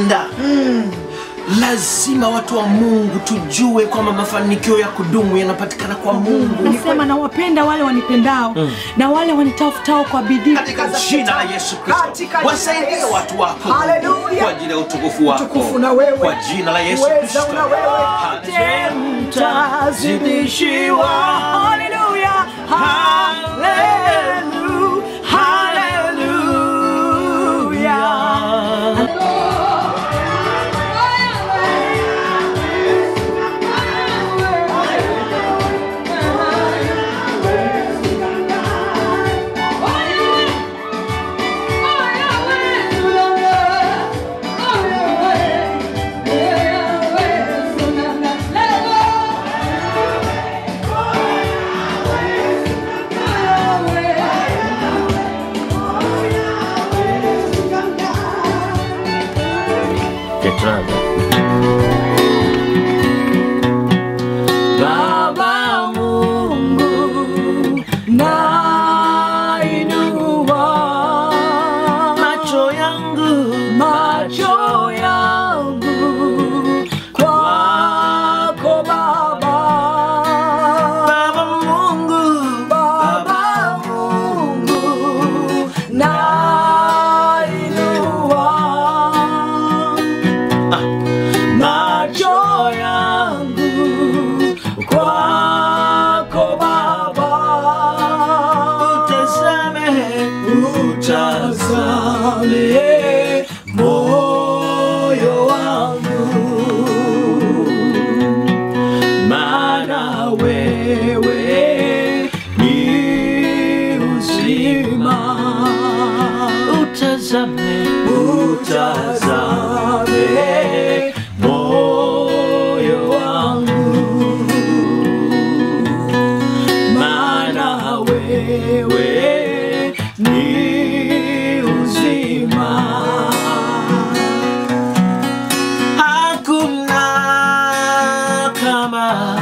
kushinda. Lazima watu wa Mungu tujue kwamba mafanikio ya kudumu yanapatikana kwa Mungu. Nasema nawapenda wale wanipendao na wale wanitafutao kwa bidii. Katika jina la Yesu Kristo, wasaidie watu wako. Haleluya. Kwa ajili ya utukufu wako. Utukufu na wewe. Kwa jina la Yesu Kristo. Mtazidishiwa. Haleluya. Haleluya. Haleluya. Baba Mungu, nainua macho yangu, macho yangu kwako Baba. Baba Mungu, Baba Mungu, nainua macho yangu kwako Baba. Utazame, utazame moyo wangu, maana wewe ni uzima. Utazame, utazame moyo wangu, maana wewe ni uzima. Hakuna kama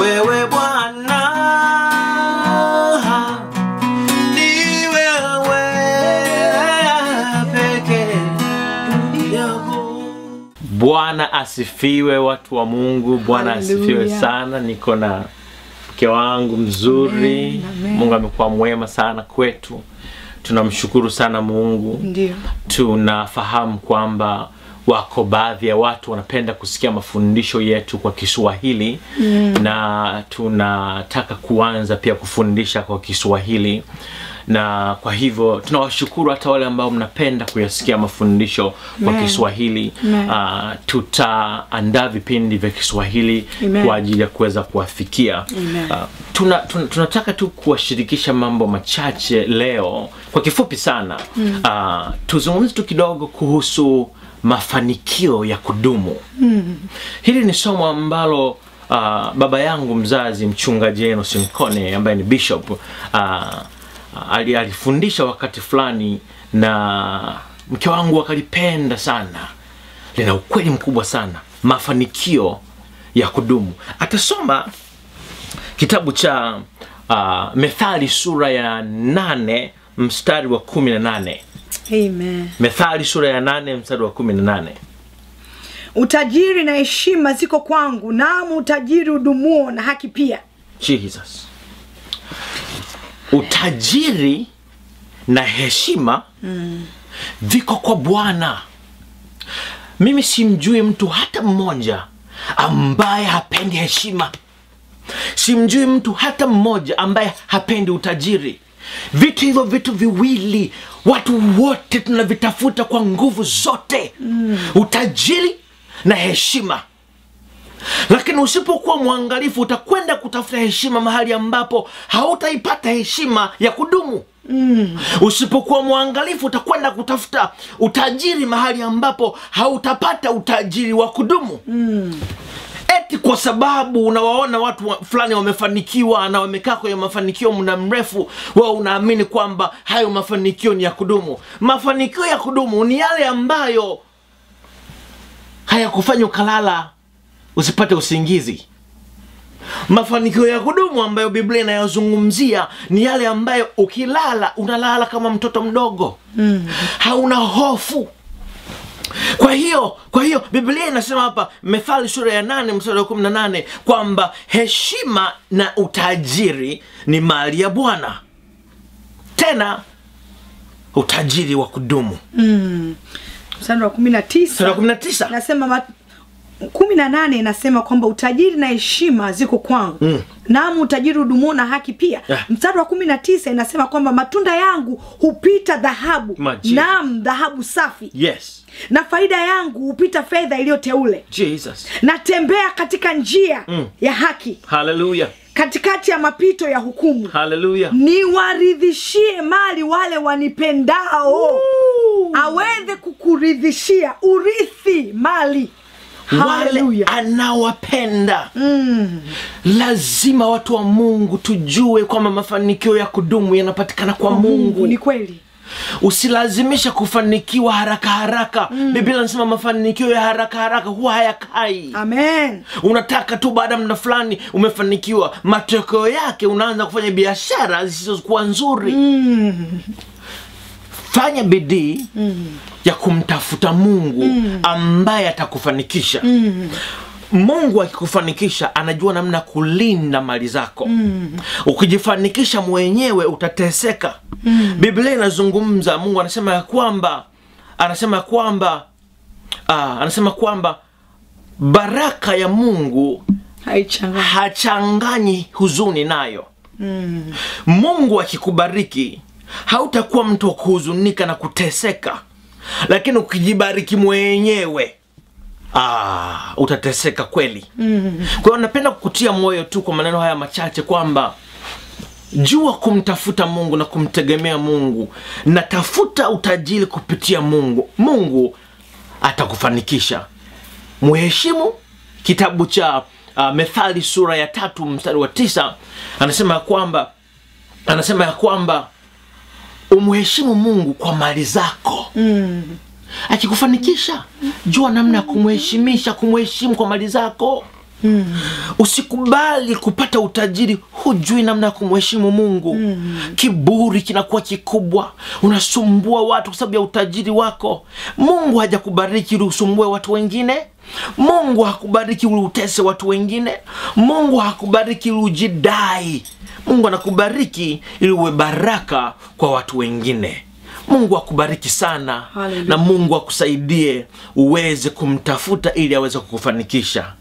wewe Bwana, ni wewe pekee yako. Bwana asifiwe, watu wa Mungu. Bwana asifiwe sana. Niko na mke wangu mzuri. Amen, amen. Mungu amekuwa mwema sana kwetu. Tunamshukuru sana Mungu. Ndiyo. Tunafahamu kwamba wako baadhi ya watu wanapenda kusikia mafundisho yetu kwa Kiswahili, na tunataka kuanza pia kufundisha kwa Kiswahili, na kwa hivyo tunawashukuru hata wale ambao mnapenda kuyasikia mafundisho kwa Kiswahili. Tutaandaa vipindi vya Kiswahili kwa ajili ya kuweza kuwafikia. Tunataka tu kuwashirikisha mambo machache leo kwa kifupi sana. Tuzungumze tu kidogo kuhusu mafanikio ya kudumu. Hili ni somo ambalo baba yangu mzazi mchungaji Enos Nkone ambaye ni bishop alifundisha wakati fulani, na mke wangu akalipenda sana. Lina ukweli mkubwa sana, mafanikio ya kudumu. Atasoma kitabu cha Methali sura ya 8 mstari wa 18. Amen. Methali sura ya 8 mstari wa 18. Utajiri na heshima ziko kwangu, naam utajiri udumuo na haki pia. Jesus. Utajiri na heshima viko kwa Bwana. Mimi simjui mtu hata mmoja ambaye hapendi heshima. Simjui mtu hata mmoja ambaye hapendi utajiri. Vitu hivyo, vitu viwili, watu wote tunavitafuta kwa nguvu zote. Utajiri na heshima. Lakini usipokuwa mwangalifu utakwenda kutafuta heshima mahali ambapo hautaipata heshima ya kudumu. Usipokuwa mwangalifu utakwenda kutafuta utajiri mahali ambapo hautapata utajiri wa kudumu. Eti kwa sababu unawaona watu fulani wamefanikiwa na wamekaa kwenye mafanikio muda mrefu, wao unaamini kwamba hayo mafanikio ni ya kudumu. Mafanikio ya kudumu ni yale ambayo hayakufanya ukalala usipate usingizi. Mafanikio ya kudumu ambayo Biblia inayozungumzia ni yale ambayo ukilala unalala kama mtoto mdogo. Hauna hofu. Kwa hiyo Biblia inasema hapa Methali sura ya 8 mstari wa 18 kwamba heshima na utajiri ni mali ya Bwana, tena utajiri wa kudumu. Mstari wa 19. Nasema 18 inasema kwamba utajiri na heshima ziko kwangu. Naam, utajiri udumuo na haki pia. Mstari wa 19 inasema kwamba matunda yangu hupita dhahabu. Naam, dhahabu safi. Yes. Na faida yangu hupita fedha iliyoteule. Jesus. Natembea katika njia ya haki. Hallelujah. Katikati ya mapito ya hukumu. Hallelujah. Niwaridhishie mali wale wanipendao. Aweze kukuridhishia urithi mali. Wale anawapenda. Lazima watu wa Mungu tujue kwamba mafanikio ya kudumu yanapatikana kwa Mungu. Ni kweli. Usilazimisha kufanikiwa haraka haraka. Biblia inasema mafanikio ya haraka haraka huwa hayakai. Amen. Unataka tu baada muda fulani umefanikiwa, matokeo yake unaanza kufanya biashara zisizokuwa nzuri. Fanya bidii ya kumtafuta Mungu ambaye atakufanikisha. Mungu akikufanikisha anajua namna kulinda mali zako. Ukijifanikisha mwenyewe utateseka. Biblia inazungumza, Mungu anasema ya kwamba, anasema kwamba baraka ya Mungu hachanganyi huzuni nayo. Mungu akikubariki hautakuwa mtu wa kuhuzunika na kuteseka. Lakini ukijibariki mwenyewe utateseka kweli. Kwa hiyo napenda kukutia moyo tu kwa maneno haya machache kwamba jua kumtafuta Mungu na kumtegemea Mungu, na tafuta utajiri kupitia Mungu. Mungu atakufanikisha. Muheshimu. Kitabu cha Methali sura ya 3 mstari wa 9 anasema ya kwamba umheshimu Mungu kwa mali zako. Akikufanikisha, jua namna ya kumheshimisha, kumheshimu kwa mali zako. Usikubali kupata utajiri hujui namna ya kumheshimu Mungu. Kiburi kinakuwa kikubwa, unasumbua watu kwa sababu ya utajiri wako. Mungu hajakubariki ili usumbue watu wengine. Mungu hakubariki ili utese watu wengine. Mungu hakubariki ili ujidai. Mungu anakubariki ili uwe baraka kwa watu wengine. Mungu akubariki sana. Hallelujah. Na Mungu akusaidie uweze kumtafuta ili aweze kukufanikisha.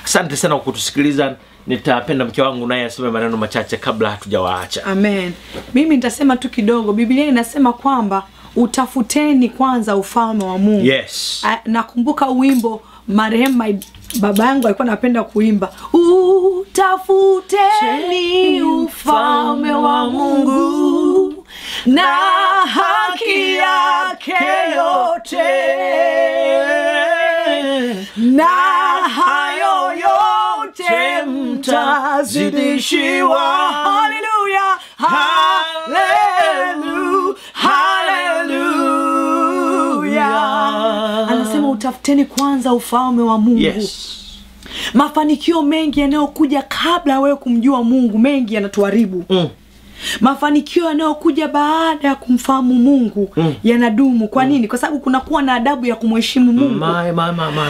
Asante sana kwa kutusikiliza. Nitapenda mke wangu naye aseme maneno machache kabla hatujawaacha. Amen. Mimi nitasema tu kidogo. Biblia inasema kwamba utafuteni kwanza ufalme wa Mungu. Yes. Nakumbuka wimbo marehemu baba yangu alikuwa anapenda kuimba, utafuteni ufalme wa Mungu na haki yake yote, na hayo yote mtazidishiwa. Hallelujah, hallelujah, hallelujah. Anasema utafuteni kwanza ufalme wa Mungu. Yes. Mafanikio mengi yanayokuja kabla wewe kumjua Mungu, mengi yanatuharibu. Mafanikio yanayokuja baada ya kumfahamu Mungu yanadumu. Kwa nini? Kwa sababu kunakuwa na adabu ya kumheshimu Mungu.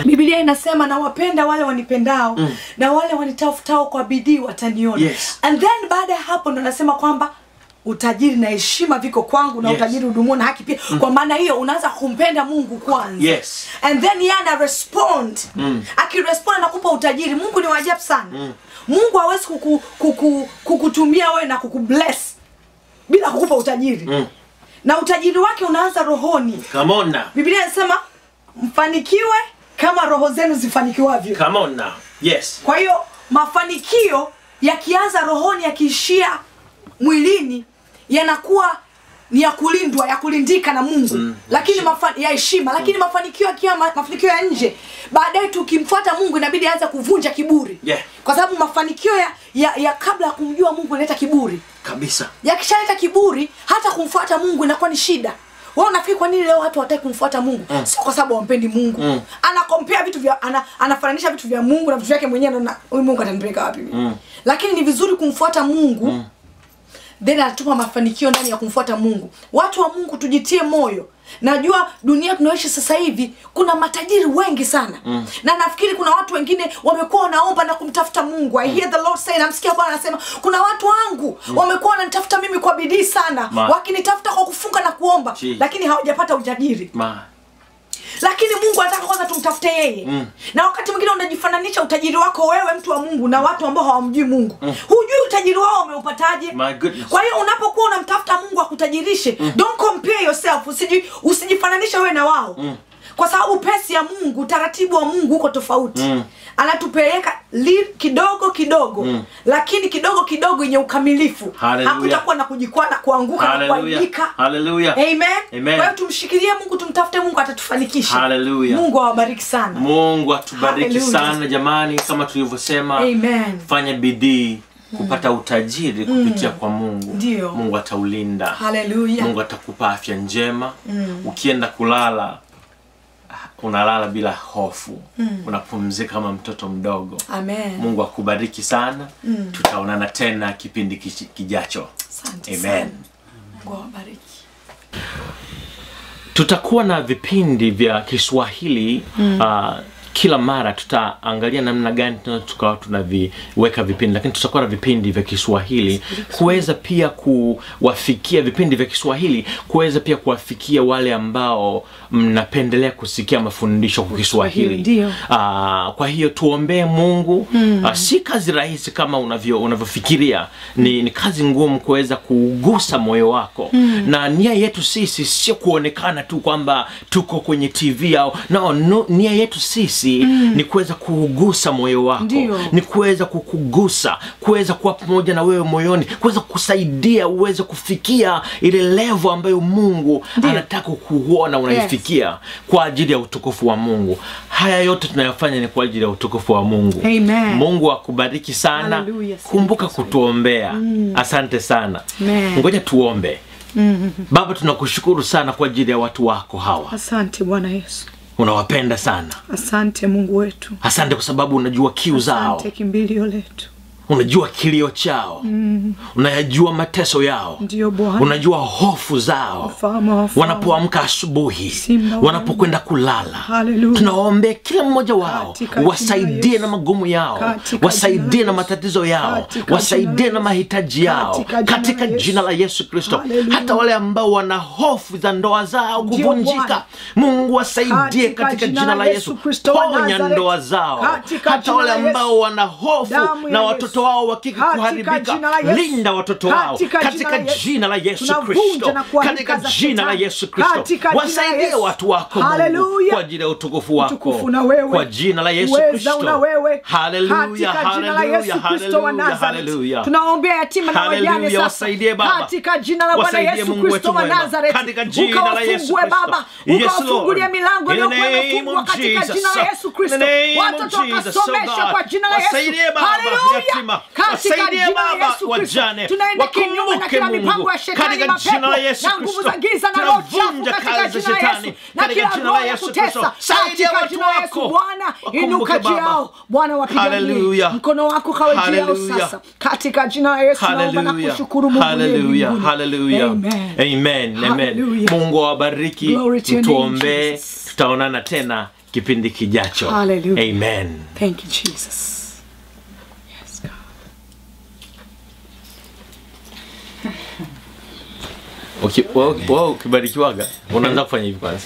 Biblia inasema na wapenda wale wanipendao na wale wanitafutao kwa bidii wataniona. Yes. And then baada ya hapo ndo nasema kwamba utajiri na heshima viko kwangu na yes, utajiri udumuo na haki pia. Kwa maana hiyo unaanza kumpenda Mungu kwanza. Yes. And then yeye ana respond. Akirespond anakupa utajiri. Mungu ni wa ajabu sana. Mungu hawezi kukutumia wewe na kukubless bila kukupa utajiri. Na utajiri wake unaanza rohoni. Come on now. Biblia inasema mfanikiwe kama roho zenu zifanikiwavyo. Come on now. Yes. Kwa hiyo mafanikio yakianza rohoni yakiishia mwilini yanakuwa ni ya kulindwa, ya kulindika na Mungu. Lakini ya heshima, lakini mafanikio yakiwa mafanikio ya nje, baadaye tukimfuata Mungu inabidi aanze kuvunja kiburi. Yeah. Kwa sababu mafanikio ya kabla ya kumjua Mungu yanaleta kiburi. Kabisa. Yakishaleta kiburi, hata kumfuata Mungu inakuwa ni shida. Wewe unafikiri kwa nini leo watu hawataki kumfuata Mungu? Sio kwa sababu hawampendi Mungu. Anakompea vitu vya anafananisha vitu vya Mungu na vitu vyake mwenyewe, na huyu Mungu atanipeleka wapi mimi? Lakini ni vizuri kumfuata Mungu. then anatupa mafanikio ndani ya kumfuata Mungu. Watu wa Mungu tujitie moyo. Najua dunia tunaoishi sasa hivi kuna matajiri wengi sana. Na nafikiri kuna watu wengine wamekuwa wanaomba na kumtafuta Mungu. I hear the Lord say, namsikia Bwana anasema kuna watu wangu wamekuwa wananitafuta mimi kwa bidii sana, wakinitafuta kwa kufunga na kuomba, lakini hawajapata utajiri. Lakini Mungu anataka kwanza tumtafute yeye. Na wakati mwingine unajifananisha utajiri wako wewe mtu wa Mungu na watu ambao hawamjui Mungu. Hujui utajiri wao umeupataje. Kwa hiyo unapokuwa unamtafuta Mungu akutajirishe, don't compare yourself, usijifananishe wewe na wao. Kwa sababu pesi ya Mungu, utaratibu wa Mungu uko tofauti. Anatupeleka kidogo kidogo, lakini kidogo kidogo yenye ukamilifu. Hakutakuwa na kujikwaa na kuanguka na kuaibika. Hallelujah. Amen. Amen. Kwa hiyo tumshikilie Mungu, tumtafute Mungu, atatufanikisha. Hallelujah. Mungu awabariki sana. Mungu atubariki sana jamani, kama tulivyosema. Amen. Fanya bidii kupata utajiri kupitia kwa Mungu. Ndiyo. Mungu ataulinda. Hallelujah. Mungu atakupa afya njema. Ukienda kulala unalala bila hofu. Unapumzika kama mtoto mdogo. Amen. Mungu akubariki sana. Tutaonana tena kipindi kijacho. Asante. Amen. Sana. Mungu awabariki. Tutakuwa na vipindi vya Kiswahili kila mara. Tutaangalia namna gani tukawa tunaviweka vipindi, lakini tutakuwa na vipindi vya Kiswahili kuweza pia kuwafikia vipindi vya Kiswahili kuweza pia kuwafikia wale ambao mnapendelea kusikia mafundisho kwa Kiswahili. Kwa hiyo tuombee Mungu. Si kazi rahisi kama unavyofikiria. Ni kazi ngumu kuweza kugusa moyo wako. Na nia yetu sisi sio kuonekana tu kwamba tuko kwenye TV au no, nia yetu sisi ni kuweza kugusa moyo wako. Ndiyo. Ni kuweza kukugusa, kuweza kuwa pamoja na wewe moyoni, kuweza kukusaidia uweze kufikia ile level ambayo Mungu anataka kukuona unaifikia. Kwa ajili ya utukufu wa Mungu. Haya yote tunayofanya ni kwa ajili ya utukufu wa Mungu. Amen. Mungu akubariki sana. Hallelujah. Kumbuka kutuombea. Asante sana. Amen. Ngoja tuombe. Baba, tunakushukuru sana kwa ajili ya watu wako hawa. Asante Bwana Yesu. Unawapenda sana. Asante Mungu wetu. Asante kwa sababu unajua kiu zao. Asante kimbilio letu. Unajua kilio chao. Unayajua mateso yao. Ndiyo Bwana. Unajua hofu zao. Wanapoamka asubuhi, wanapokwenda kulala. Tunawaombea kila mmoja wao, wasaidie na magumu yao, wasaidie na matatizo yao, wasaidie na mahitaji yao, katika jina la Yesu Kristo. Hata wale ambao wana hofu za ndoa zao kuvunjika, Mungu wasaidie katika jina la Yesu. Ponya ndoa zao. Hata wale ambao wana hofu na watoto wao wakike kuharibika, linda watoto wao katika jina la Yesu Kristo. Katika jina la Yesu Kristo wasaidie watu wako Mungu kwa ajili ya utukufu wako, kwa jina la Yesu Kristo. Haleluya, haleluya, haleluya, haleluya. Tunaombea yatima na wajane sasa wasaidie Baba katika jina la Bwana Yesu Kristo wa Nazareth. Katika jina la Yesu Kristo Baba, ukawafungulie milango iliyokuwa imefungwa katika jina la Yesu Kristo. Watoto wakasomeshwa kwa jina la Yesu. Haleluya. Katika jina la Yesu Kristo tunaenda kinyume na kila mipango ya shetani, mapepo na nguvu za giza na roho chafu katika jina la Yesu, na kila roho ya kutesa katika jina la Yesu. Bwana inuka juu yao, Bwana wapiganie, mkono wako kawe juu yao sasa katika jina la Yesu. Naomba na kushukuru Mungu. Haleluya, haleluya. Amen, amen. Mungu awabariki. Tuombe, tutaonana tena kipindi kijacho. Amen. Thank you Jesus. Ukibarikiwaga unaanza kufanya hivi kwanza.